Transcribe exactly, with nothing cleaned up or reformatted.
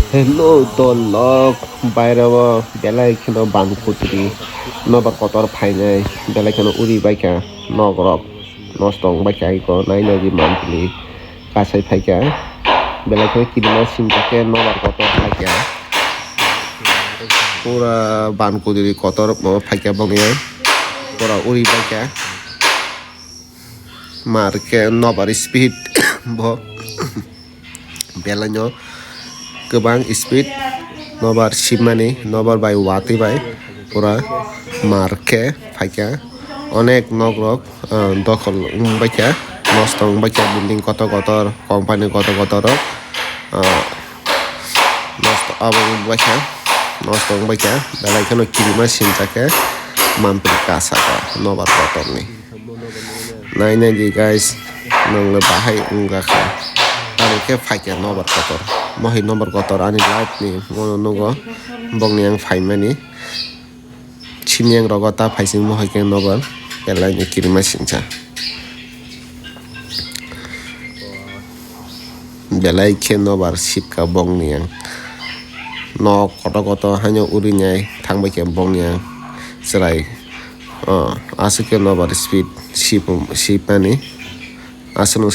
Hello, dolok, baireo belai kheno ban kutri nobar kotor phainai, belai kheno uri baikha, nok rok nosto wng baikha, iko nai nai di mantli kasai phaikha, belai kheno kirima sinjakhe nobar kotor phaikha, pura ban kutri kotor phaikha bongni, pura uri baikha, mar khe nobar speed bo. Belaino kwbang speed nobar sibmani, nobar bai watwi bai pura mar khe phaikha. Onek nok rok, ah, dokhol wng baikha, nosto wng baikha, building kotor kotor, company kotor kotor rok, ah, nosto abo wng baikha, nosto wng baikha, belai kheno kirima sinjakhe mampli kasaka nobar kotorni. Nai nai di guys, nwng le bahai wngkha kha. Tamo khe phaikha nobar kotor. Mohai nobar kotor ani life ni mono nugo. Bongni ang phaimani. Sini ang rogo ta phaising mohai khe nobar. Belai ni kirima singcha. Belai khe nobar sipka bongni ang. Nok kotor kotor haino uri nai thangbai khe bongni ang. Chwrai. Oh, aswk khe nobar speed sip-, sipmani. Aswk nwng